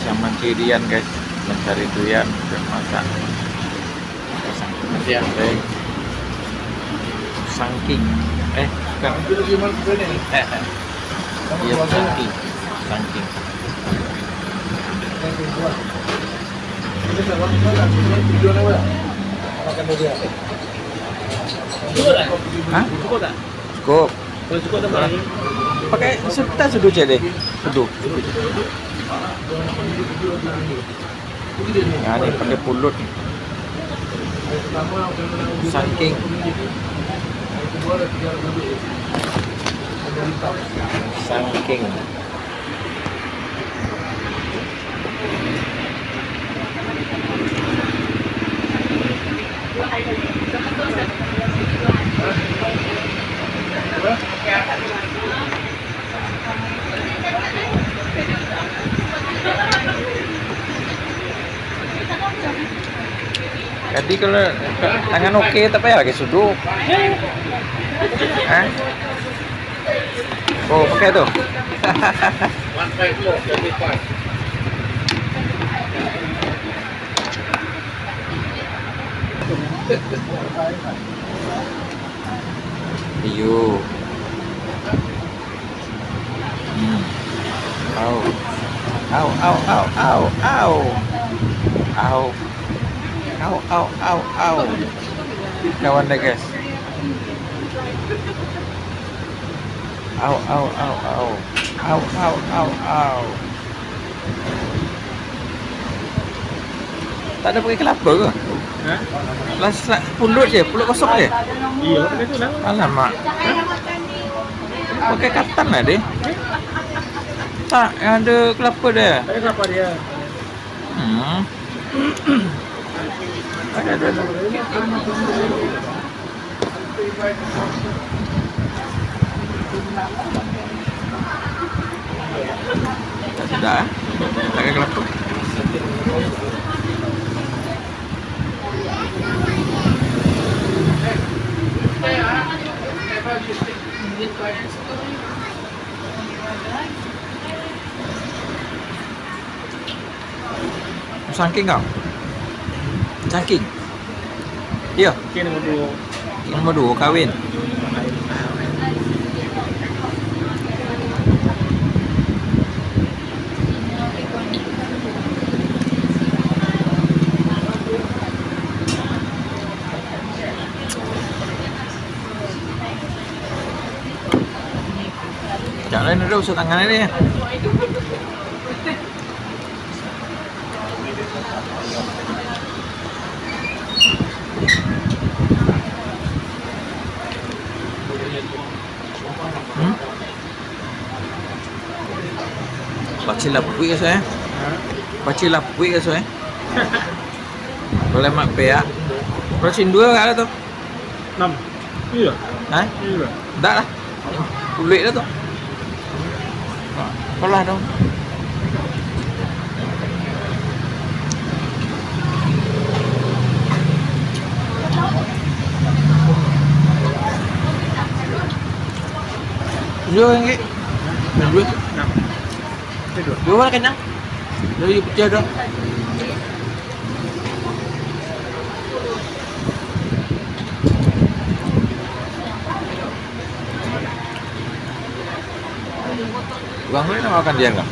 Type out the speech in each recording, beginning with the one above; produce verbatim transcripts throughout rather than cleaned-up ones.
Sama cirian, guys, mencari durian untuk masak. Sangking. Eh, sangking. Eh, bukan. Eh, eh. Iya, sangking. Sangking. Hah? Cukup. Kalau cukup tambah lagi. Pakai su-, tak sudu je deh. Sudu. Nah, ni pakai pulut ni. Sangking. Sangking. Jadi kalau tangan oke, tak payah pakai sudu. Hah? Oh, pakai tu. Iyo. Hmm. Au. Au, au, au, au, au. Au. Au, au, au, au. Kawan deh, guys. Au, au, au, au. Au, au, au, au. Tak ada pakai kelapa ke? Hah? Lah, sa-, pulut je, pulut kosong je. Iya, pakai tu lah. Alamak. Pakai katan lah deh. Tak, yang ada kelapa dia. Ada kelapa dia. Hmm. Ada, ada, ada. Sudah, eh? Tak ada kelapa. Sangking kau? Sangking? Iyo. Sangking nombor duo. Sangking nombor duo, kawin. Jak lain dulu, usah tangan ni. Hmm? Pacik lapuik raso, eh? Hah? Pacik lapuik raso, eh? Kalau lemak peak. Kalau cindua, agak ada tu. Enam. Iya. Hah? Iya. Ndak lah. Uluik lah tu. Apalah tu. Tujuh ringgit. Tujuh. Enam. Itu dua. Dua lah kenyang. Dari pecah dah. Urang kali nak makan dian kan?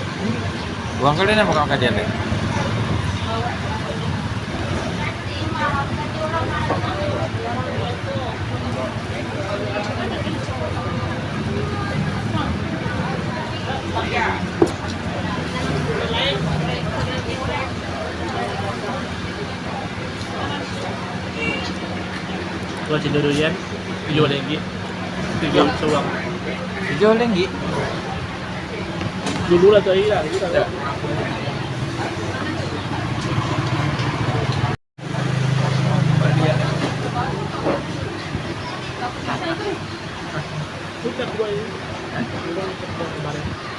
Urang kali nak makan, makan dian kan? Kalau cindua durian, tujuah ringgit. Tujuah suang. Tujuah ringgit? Dulu lah tu hari lah, kita tak.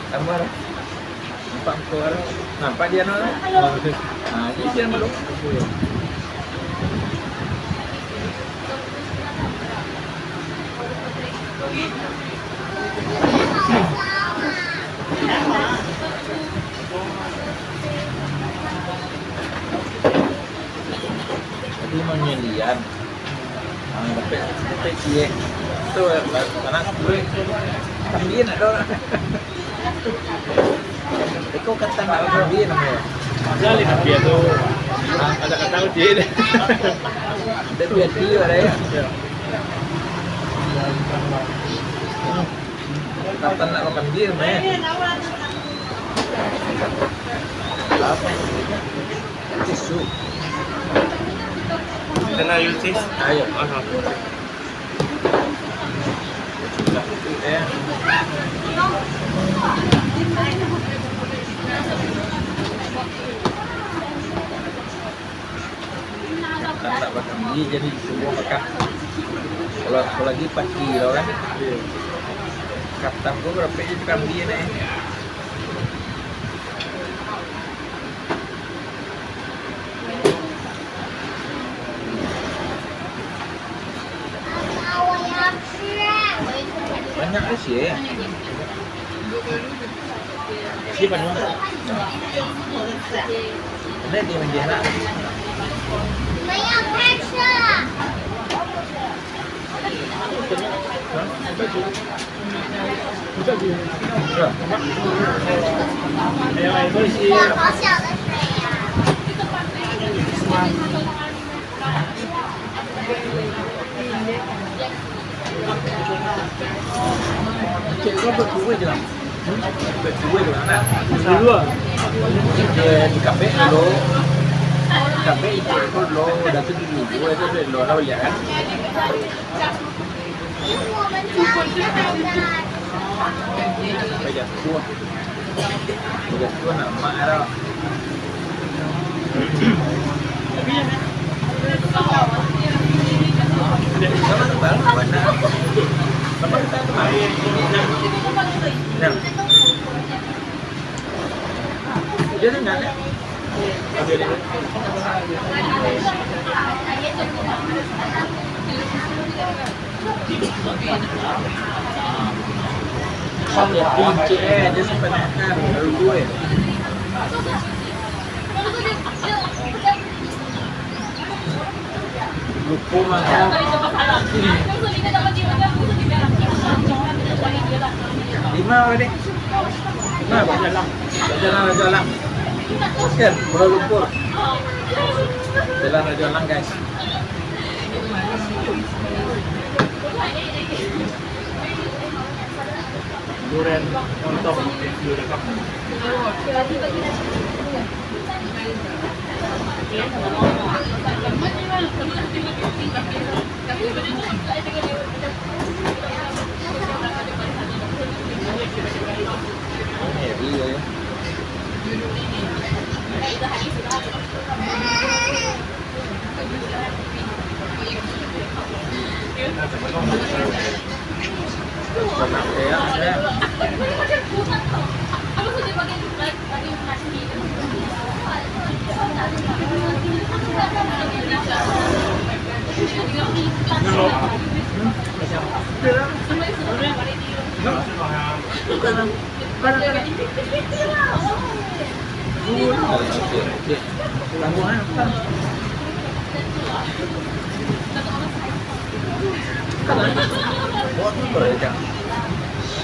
Gambar. Nampak muka orang. Nampak dia, no? Ah, okey. Ah, ni dia belum. Manyalian. Ah, dapek, dapek ciek. Tu, tanah kuek. Kambing ado lah. Iko katan nak kambing namonyo. Asal di tapi tu. Ada kata ciek. Tapi hati ada ya. Ya. Katan nak makan bir, meh. Apa? Tisu. Can I use this? Ayo. Aha. Sudah, eh. Kan tak makan biji, jadi semua makan. Kalau, kalau lagi pagi tau kan. Iya. Katan ko barapo itu kambing ni? Banyak sih. Siapa nama? Ada di media nak. Hah? Baju. Baju. Ya. Cek ko berdua je lah. Hmm? Berdua je lah, nak. Berdua. Cek di kafe dulu. Kafe itu dulu, dah tu dulu. Dua itu dulu, dah boleh kan? Sampai jatuh. Sampai jatuh nak mak dah. Sama tu, Bang. Mana? Apa kita kemarin? Nah. Dia dengar tak? Lupo makan. Lima, Dek. Nah, jalan Raja Alang. Kan, Kuala Lumpur. Jalan Raja Alang, guys. Duren, montong, duren kampung.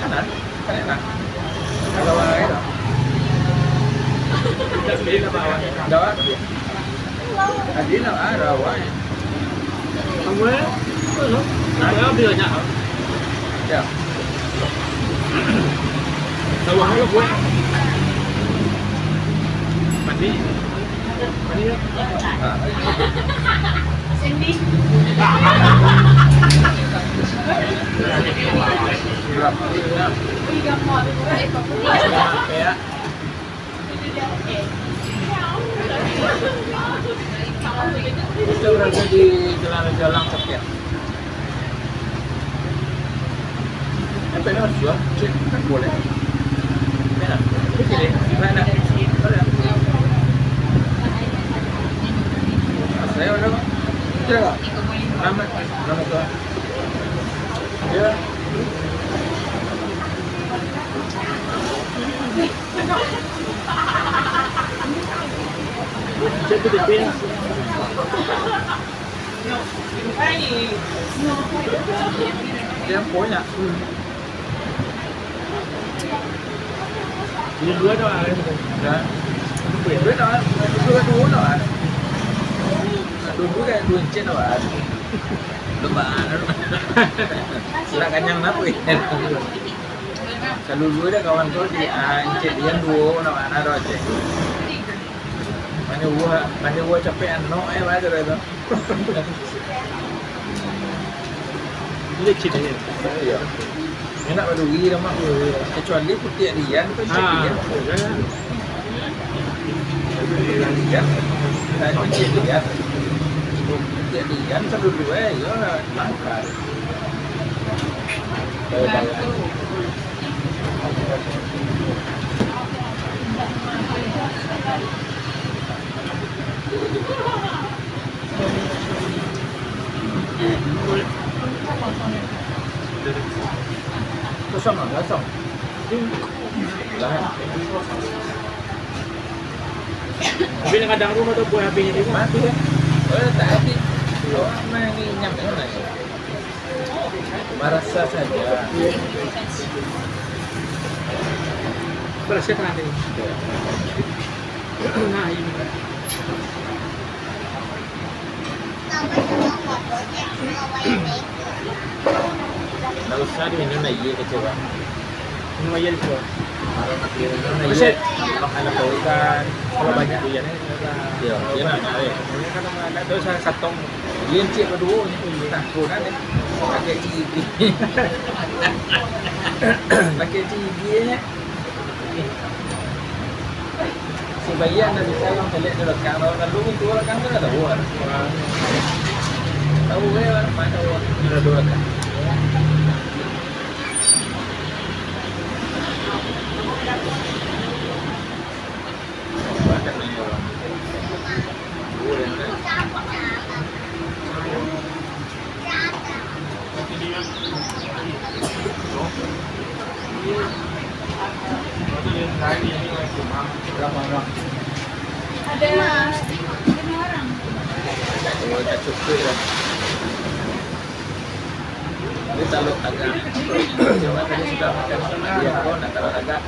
Kanan, kanan. Kalau orang lain, dah. Dah, dah. Tadi lah, ah, rawa, eh. Kamu, eh? Apa, eh? Apa, eh? Dia banyak, ah. Ya. Sawah aja buat. Mandi. Mandi, ya. Ah. Cindy. Ya. Kita berada di Jalan Raja Alang, Soket. Apa yang harus jual? Cek, kan boleh. Mana? Oke deh, mana? Ada. Saya ada. Kira nggak? Nama, nama tuan. Ya. Cek tu dia. Dia punya. Hmm. Ini dua dah, eh. Dah. Dua dah, dua dah, dua dah. Dua dah, dua encik dah, Pak. Belum, Pak. Sudah kanyang, kenapa, eh? Salulu dah kawan tu di, ah, encik dia duo, nak mana dah, cek. Mana buah, mana buah capek anok, eh, baca dah tu. Licin aja. Iya. Enak baduri dah, Mak. Kecuali putiak dian tu, cek. Ah, dia. Iya. Putiak dian. Nah, itu cek dian. Putiak dian salulu, eh, iya, langka. Kosong lah, kosong. Lah. Tapi kadang tu kata buah habis ni. Mati, ya. Oh, tak habis. Awak main ni nyam, ya, main. Marasa saja. Marasa tadi. Nah, ini. Ndak usah diminum lai, kecek, Pak. Minum aia dulu. Kalau nak diminum lai, makan lauk kan. Kalau banyak durian, eh, Iya, iya, nah, eh. Kan nama anak tu sa-, satong. Dia encik baduo ni. Nah, tu kan, eh. Pakai gigi. Pakai gigi, eh. Si Bayan dah bisa, yang pelik dia rekam. Kalau lalu tu rekam tu dah tahu lah. Tahu, eh, mana tahu. Dah dua rekam. Ada lima orang. Oh, tak cukup lah. Ini taluk tagak. Cuma tadi sudah makan sama dia, oh, nak taluk tagak.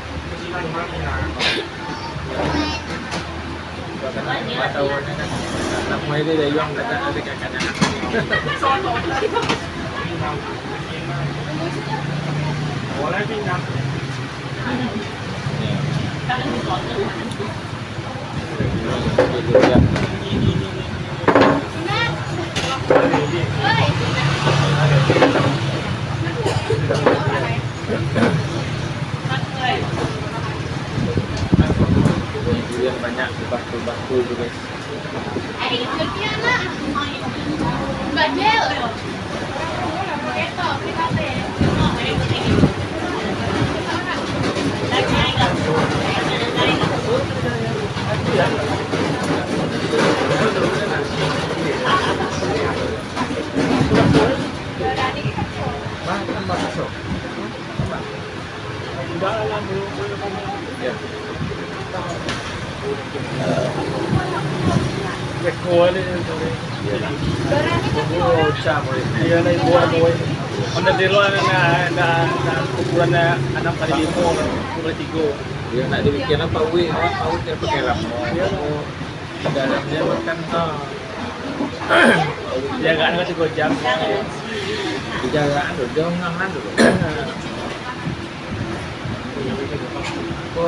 Yang banyak bakul-bakul tu, guys. Makan bakso. Beko ni. Iyo lah, ibu anu. Anda di luar na, na, na, na, ukuran na anam kali limo, ukuran tigo. Iyo, nak dibikin apa, wih, awak tahu dia pakai lamo. Iyo. Dalam dia makan. Ha. Jagaan kan tigo jam. Jagaan tu, jangan dulu. Ko,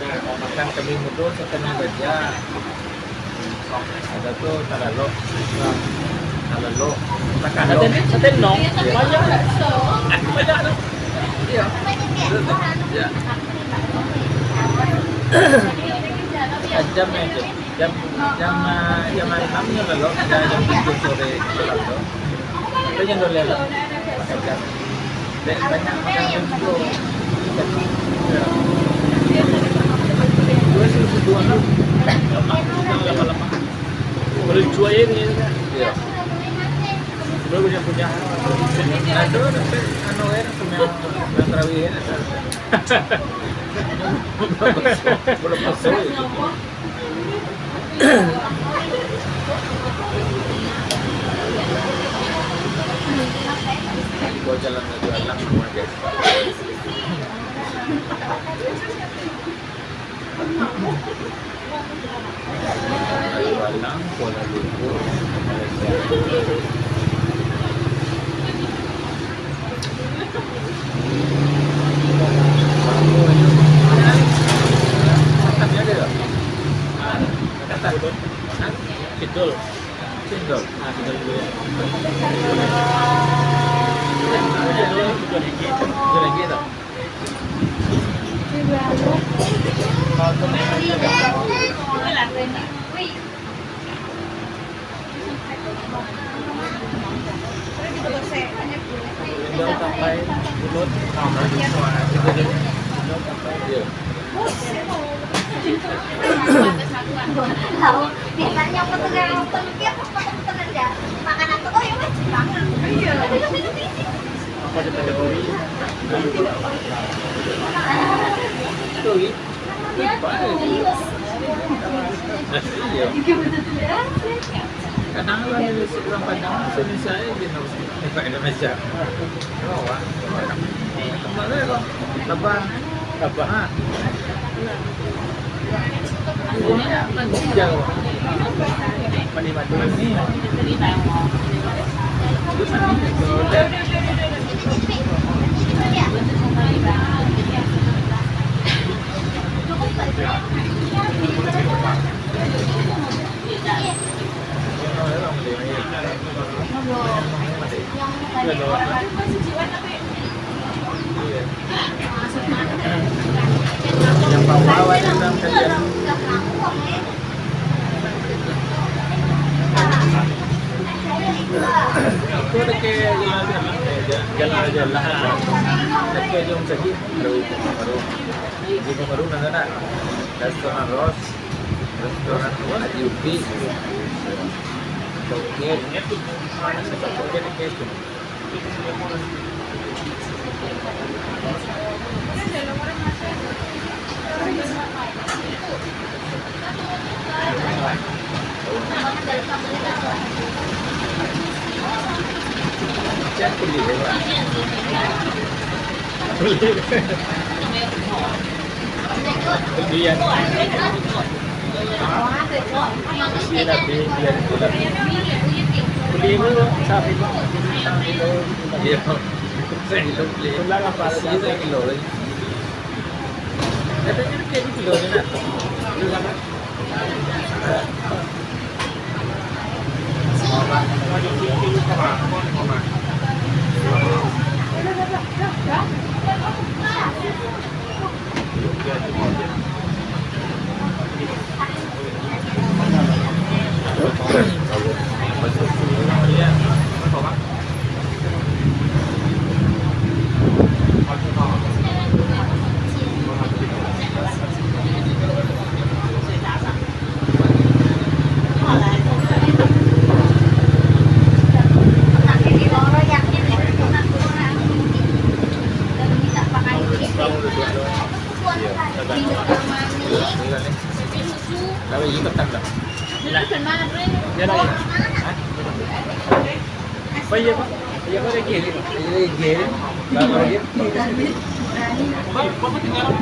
nah, makan kami mudo satangah baja. Ada tu talalok. Talalok. Makan dong. Sate, sate nong. Banyak. Banyak tu. Iyo. Iyo. Jam aja. Jam, jam, ah, jam anam nyo lalok, jam tujuah sore lalok. Itu jam dua lalok. Makan jam. Dek, banyak makan jam sepuluh. Dua sih, dua lah. Lama-lama. Baru cuai ni, kan? Iyo. Baru punya-punya. Ado, tapi anu, eh, punya, punya tarawih, eh, ado. Belum masuk, belum masuk. Jalan Raya Alang, guys. Raya Alang, Kuala Lumpur, Malaysia. Cendol. Cendol. Ah, cendol dulu ya. Tujuh ringgit. Tujuh ringgit tau. Cendol sampai mulut. Cendol sampai. Iya. Tahu, biasanya aku tuh gak nonton, dia aku nonton aja. Makanan tuh, oh, ya, wes, banget. Iya. Apa dia pada beli? Tuh, iya. Iya. Iya, betul-betul asli. Kadang lah, urang Padang, Indonesia aja, dia nak Indonesia. Lepas, lepas. Yang bawa-bawa itu dalam kerja. Itu dekat jalan, jalan, jalan. Dekat Jom Sakit. Baru, baru. Di Baru, mana nak? Restoran Ros. Restoran Ros, Yupi. Oke. Oke, oke. Kalau ini petang dah. Ya dah. Hah? Apa iya, Pak? Iya, Pak, lagi, lagi. Lagi, lagi. Bang, Bapak tinggal apa?